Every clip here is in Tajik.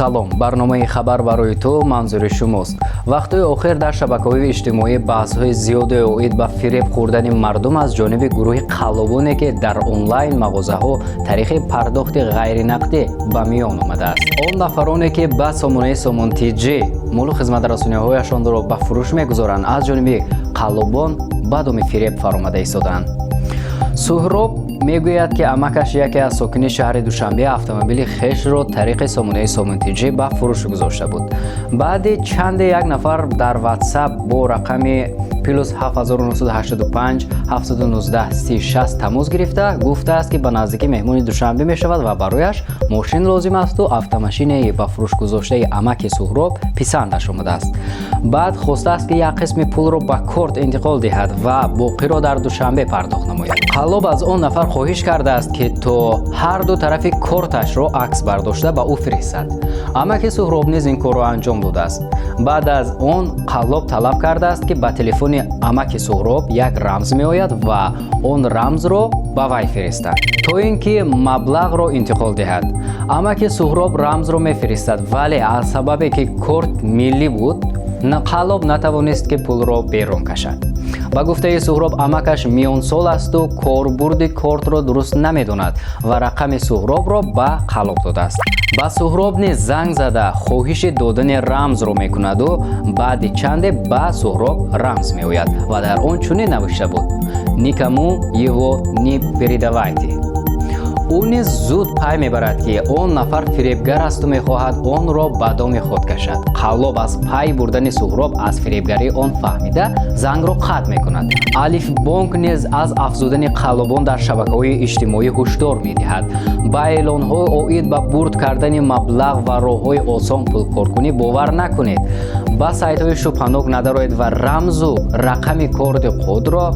Салом, барномаи «Хабар барои ту» манзури шумост. Вақтҳои охир дар шабакаҳои иҷтимоӣ баҳсҳои зиёде оид ба фиреб хӯрдани мардум аз ҷониби гурӯҳи қаллобоне, ки дар онлайн мағозаҳо тариқи пардохти ғайринақдӣ ба миён омадааст. Он нафароне, ки ба сомонаи Сомон ТЖ молу хизматрасониҳояшонро ба фурӯш мегузоранд, аз ҷониби қаллобон ба доми фиреб фаромада истодаанд. Суҳроб мегӯяд, ки амакаш, яке аз сокини шаҳри Душанбе, автомобили хешро тариқи сомонаи Сомон ТЖ ба фурӯш гузошта буд. Баъди чанде як нафар дар Ватсап бо рақами +7985 719 30 тамос гирифта, гуфтааст, ки ба наздикӣ меҳмони Душанбе мешавад ва барояш мошин лозим асту автомошинаи ба фурӯш гузоштаи амаки Суҳроб писандаш омадааст. Баъд хостааст, ки як қисми пулро ба корт интиқол диҳад ва боқиро дар Душанбе пардохт намояд. Қаллоб аз он нафар хоҳиш кардааст, ки то ҳар ду тарафи корташро акс бардошта ба ӯ фиристад. Амаки Суҳроб низ ин корро анҷом додааст. Баъд аз он қаллоб талаб кардааст, ки ба телефони амаки Суҳроб як рамз меояд ва он рамзро ба вай фиристад, то ин ки маблағро интиқол диҳад. Амаки Суҳроб рамзро мефиристад, вале аз сабабе ки корт миллӣ буд, қаллоб натавонист, ки пулро берун кашад. Ба гуфтаи Суҳроб, амакаш миёнсол асту корбурди кортро дуруст намедонад ва рақами Суҳробро ба қаллоб додааст. Ба Суҳроб низ занг зада, хоҳиши додани рамзро мекунаду баъди чанде ба Суҳроб рамз меояд ва дар он чунин навишта буд: «Никому его не передавайте». Ӯ низ зуд пай мебарад, ки он нафар фиребгар асту мехоҳад онро ба доми худ кашад. Қаллоб аз пай бурдани Суҳроб аз фиребгарии он фаҳмида, зангро қатъ мекунад. Алифбонк низ аз афзудани қаллобон дар шабакаҳои иҷтимоӣ ҳушдор медиҳад. Ба эълонҳои оид ба бурд кардани маблағ ва роҳҳои осон пулкоркунӣ бовар накунед, ба сайтҳои шубҳанок надароед ва рамзу рақами корти худро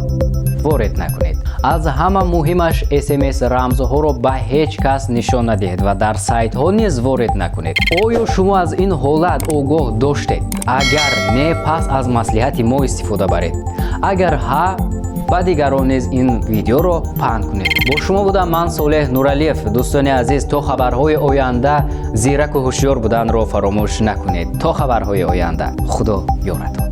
ворид накунед. Аз ҳама муҳимаш, СМС рамзҳоро ба ҳеҷ кас нишон надиҳед ва дар сайтҳо низ ворид накунед. Оё шумо аз ин ҳолат огоҳ доштед? Агар не, пас аз маслиҳати мо истифода баред. Агар ҳа, ба дигарон низ ин видеоро паҳн кунед. Бо шумо будам ман, Солеҳ Нуралиев. Дӯстони азиз, то хабарҳои оянда зираку ҳушёр буданро фаромӯш накунед. То хабарҳои оянда, Худо ёратон.